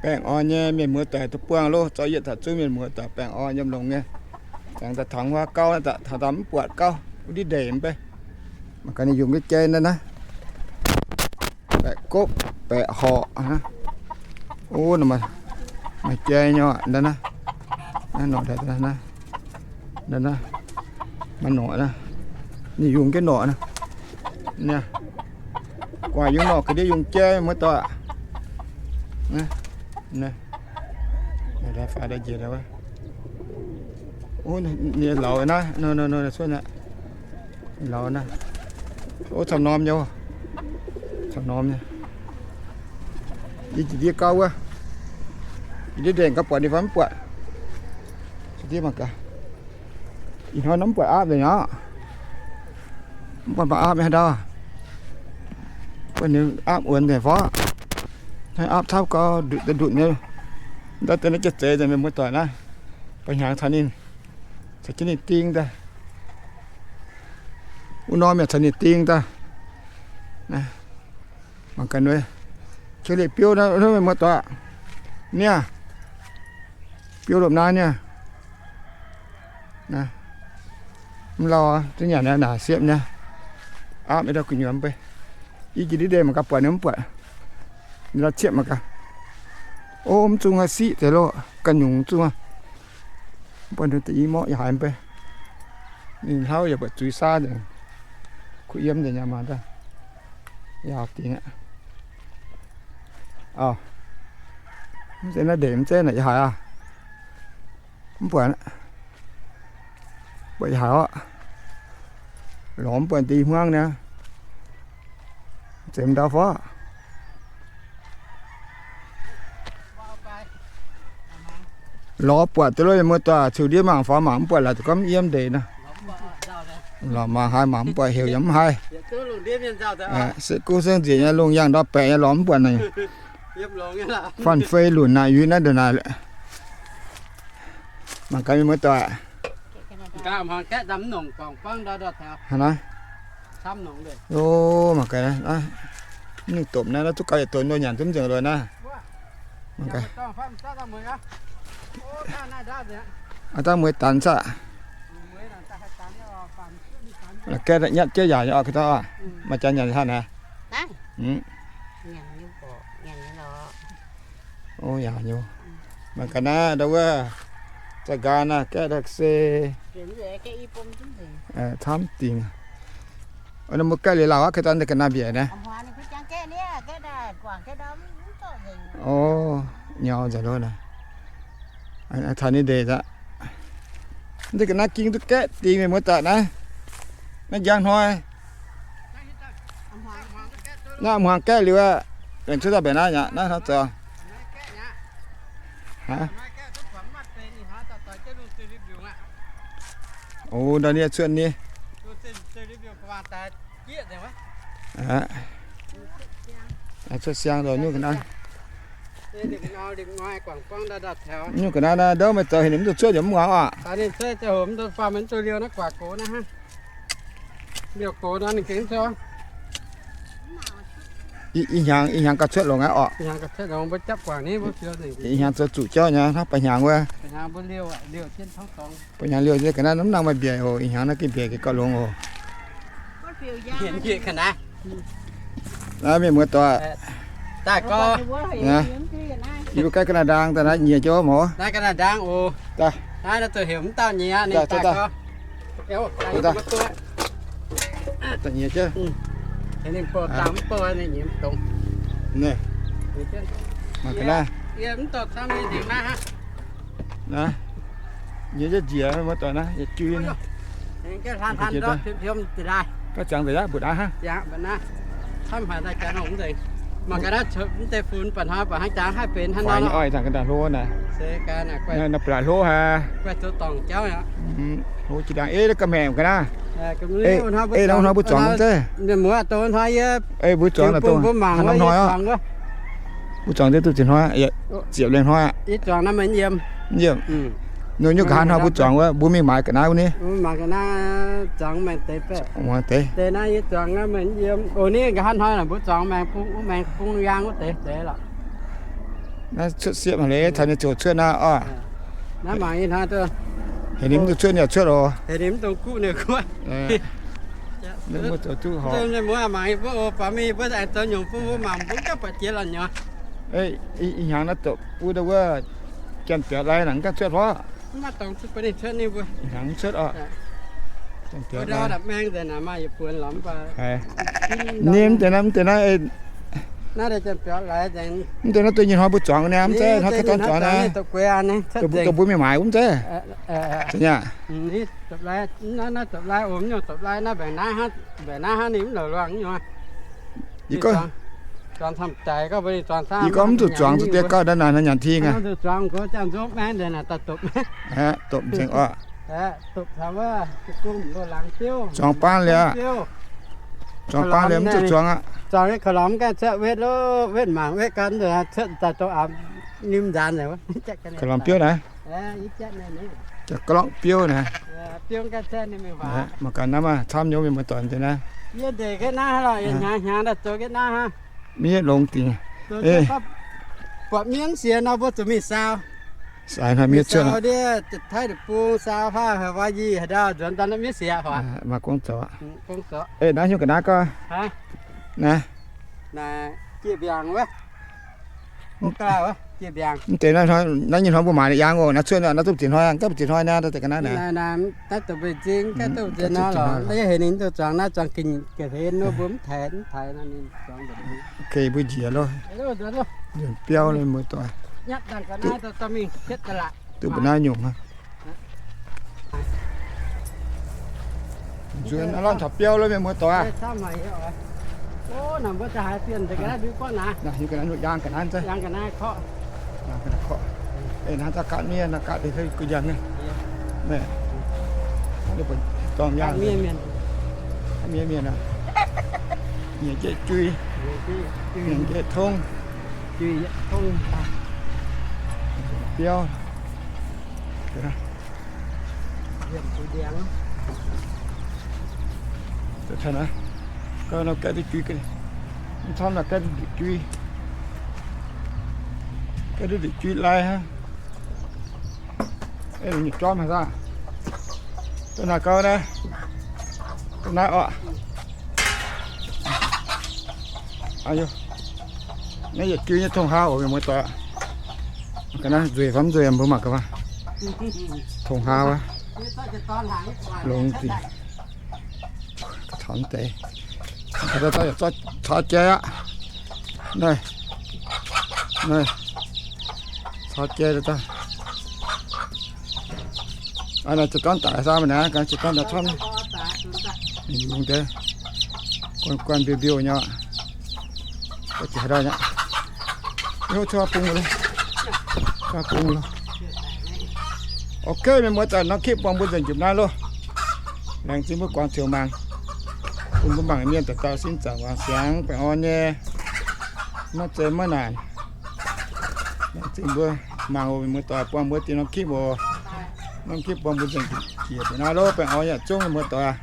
Baengh orn nyei mienh muoz doic duqv buangh loh, zorqv yietc taux zungv mienh muoz doic baengh orn yiem longx nyei. Aengx daaih taux wuov gauv, daaih taux daaih mv buatc gauv, wuov diqv ndeic mv bei. Mangc gaax ninh yungz nyei jai naaiv naaiv. Baeqc gopv, baeqc horqc. O, maaih jai nyei naaiv naaiv. Naaiv norqc naaiv, naaiv naaiv, maaih norqc naaiv. Ninh yungz jienv norqc naaiv. Guaax yungz norqc ga'ndiev yungz jai muoz doic. Ninh lauz naaiv, lauz naaiv. O, camv norm nyei, camv norm nyei. Yie jiex ndiev gauv wuov, jiex ndiev ndeic gauh buatc ninh fai mv buatc. Jiex ndiev mangc gaax. Ih hnoi nor mv buatc aapv nzengc aqv. Mv buatc maaih aapv nyei haaix ndau. Buatc ninh aapv wuonx nzengc fov. Hnoi aapv camv gauh ndutc ndutc nyei. Ndau deix naaiv jiex zeiz nzengc mienh muoz doic naaiv. Ba'hnyangx caux ninh, caux jienv ninh ding daaih. Wuov norm yaac caux ninh ding daaih. Mangc gaax nui, qiex leih biouv naaiv mienh muoz doic. Niaa, biouv lomh naaiv niaa. Mv lauh, duqv nyanc naaic siepv nyei. Aapv nyei ndau gu'nyuoz mv bei. Yie jiex ndiev ndeic mangc gaax buatc ninh mv buatc. Ninh lauh ciepv mangc gaax. O, mv zungh aqv, siqv deix loh, ganh nyungc mv zungh aqv. Mv buatc ninh da'yi morqv yaac haiz mv bei. Ninh hlauv yaac buatc zuiz saav nzengc. Kuh yiem nzengc nyei maah daaih. Yaac dingx aqv. Mv zeiz naaiv ndeic mv zeiz naaic yaac haiz aqv. Mv buatc, buatc yaac haiz orqc. Lorz mv buatc deix hmuangv niaa. Zemx ndau fov. Lorz buatc deix loh, mienh muoz doic, ziux ndiev mangc faaux mangc mv buatc laaix gorngv mv yiem ndeic nor. Lorz mangc haiz mangc mv buatc heuc yaac mv haih. Se guv sengv nzieqc nyei lungh yangh ndau baeqc nyei lorz mv buatc naaic. Faanh fei lunc naaic yuiz naaiv ndongc naaic. Mangc gaax mienh muoz doic. Hnangv naaiv. O, mangc gaax naaiv, mv ningh dopc naaiv, naaiv duqv gaux yietc donx nor nyanc zunv nzengc loh naaiv. Mangc gaax. Aa, dangh mueiz danx saah? La'gaeqv nyatv jienv yaac nyei oc, maaih jaax nyanc haaix naaic? O, yaac nyei. Mangc gaax naaiv ndau wuov, za'gaax naaiv gaeqv daaih se, camv dingc. Mbuo gaeqv liuz lauh aqv, ga'naaiv mbiaeqc naaiv. O, nyau nzengc loh naaic. Taux ninh ndeic aqv. Mv zeiz ga'naaiv ging duqv gaeqv dingc mienh muoz doic naaiv. Naaiv njang hnoi. Naaiv hmuangx gaeqv liuz aqv. Laengz cuotv daaih mbaeqc naaiv aqv, naaiv hnangv zoux. O, ndau nie cuotv nie. Cuotv siang ndau nyungc ga'naaiv. Nyungc ga'naaiv naaiv ndouv meih zoux heuc ninh mv dungx cuotv yaac mv muangx oc. Ih hnyangx, ih hnyangx gauh cuotv longx aqv oc. Ih hnyangx zoux zuqc jauv nyei hnangv ba'hnyangx wuov. Ba'hnyangx liouh nyei ga'naaiv mv nangc maaih mbiaec oc. Ih hnyangx naaiv gengh mbiaec gauh longx oc. Naaiv mienh muoz doic, yie mbuo gaeqv ga'naaiv ndaang daaih naaiv nyiex jienv mouz. Mangc ga'naaiv. Nyiex jienv njiec, muoz doic naaiv, yietc jui naaiv. Gauh jangx nzengc aqv, mbu'naaiv hnangv. Faix nyei oix, zaangc ga'naaiv hlo naaic. Naaiv ba'laqc hlo haic. Hlo jiex ndaangc, ei, naaiv ga'hmaeqc ga'naaiv. Ei, naaiv wuov hnoi mbuo zuangx zeiv. Ei, mbuo zuangx naaic dongh hnangv hnoi aqv. Mbuo zuangx zeiv duqv ziex hnoi, ziepc lengh hnoi aqv. Ninh nyungc nqa'haav hnoi mbuo zuangx wuov, mbuo mingh maaiz ga'naaiv wuov ni. Muangx deix. Naaiv cuotv siepv haic leiz, taux ninh ziouc cuotv naaiv oc. Naaiv mangc ih hnoi duqv. Heuc ninh mv dungx cuotv ninh yaac cuotv oc. Heuc ninh mv dungx guv ninh guv. Mbuo zoux duqv horpc. Mbuo mangc yie mbuo oc, baaux mingh yie mbuo aengx zoux nyungc bun mbuo mangc, mbuo ganh buatc jiex lorqc nyuoz. Ih hnyangx naaiv dopc wuov, wuov janx-biaux lai naaic mv ganh cuotv horpc. Mv maaih dorngx cuotv bun ninh cuotv ninh mbuo. Hnyangx mv cuotv oc. Janx-biaux lai. Maeng nzengc naaic maaih yietc buonc lorqc mv baac. Ninh mv deix naaiv, mv deix naaiv, naaiv deix janx-biaux lai nzengc. Mv deix naaiv deix nyei hnoi mbuo zuangx naaiv, mv zeiz hnoi ga'dorn zuangx naaiv. Dongh mbuo mingh maaiz wuov mv zeiz. Zeiz nyei aqv. Naaiv dopc lai, naaiv dopc lai oc, mv nyungc dopc lai naaiv mbaengc naaiv hnangv, mbaengc naaiv hnangv ninh mv louc luangh nyungc. Yie gorngv, yie gorngv mv zuqc zuangx, zuqc diev gauh naaiv naaic nyanc ti aqv. Dopc nzengc oc. Zuangx baan liuz, zuangx baan liuz mv zuqc zuangx aqv. Zuangx ka'lomc ganh cuotv wetv, wetv mangc wetv ganh cuotv daaih dongh aav nim nzaanx. Ka'lomc biouv naaiv. Jaax-glorngv biouv naaiv. Mangc gaax naaiv maah, camv nyei mienh muoz-doic deix naaiv. Miev longx dingc. Buatc miev mv sienx nor mbuo zuqc mingh saau. Saaix hnoi miev cuotv. Saau ndiev Taiv Deic-Bung, saau Hav, Hawaii haaix ndau nzuonx daaih miev sienx oc. Maaih gong zoux aqv. Ei, naaiv hnyouv ga'naaiv gau. Naaiv. Jiex mbiaangc wuov. Mv deix naaiv nyei hnoi mbuo maaiz yangh oc, naaiv cuotv naaiv duqv ziex hnoi, gapv ziex hnoi naaiv, daaih ga'naaiv naaiv. Naaiv dongh mbuo nzing gapv duqv ziex hnoi lorqc. Naaiv heuc ninh mv zuqc zuangx naaiv, zuangx ga'hlen nor mbuo mv taaix, mv taaix nor ninh zuangx. Okay, mbuo njiec loh. Njiec biauv loh mienh muoz-doic. Duqv mbuo naaiv nyungc hnangv. Nzuonx aav lorqc, taux biauv loh mienh muoz-doic aac. Naaiv hiuv ga'naaiv, yangh ga'naaiv, yangh ga'naaiv korqv. Ei, naaiv daaih gaatv miev, naaiv gaatv deix gu'njang nyei. Naaiv buatc dorngh yangh miev mienh aac, nyiec jeiv jui, nyiec jeiv tongv, biauv. Gauh nor gaeqv duqv jui, mv camv nor gaeqv duqv jui, gaeqv duqv jui lai hnangv. Nyei jorm haaix dauh? Dongh naaiv gauh naaiv, dongh naaiv oc. Naaiv yietc jui nyei tongh haa oc, mienh muoz-doic. Ga'naaiv nzueic fai mv nzueic mbuo mangc gaax. Tongh haa wuov, longx dingc. Taux deix, taux jai aqv. Naaiv, naaiv, taux jai daaih. Naaiv jiez dorn daic saah maiv naaic, jiez dorn daaih camv. Yungz deix, guanh guanh mbiouh mbiouh nyei. Haaix dauh nyei, cuotv bung loh. Ok, mienh muoz-doic, norm kipv buangh mbuo nzengc jupc naaiv loh. Laengz zingh mbuo guangc ziouc mangc, bun mbuo mangc mienh dauh dauh sin zaangc wangc siangx baengh orn nyei, maiv zeiz maiv naanc. Laengz zingh mbuo mangc oc, mienh muoz-doic, buangh mbuo deix norm kipv oc. Norm kipv buangh mbuo nzengc jiex deix naaiv loh, baengh orn yaac zungv, mienh muoz-doic.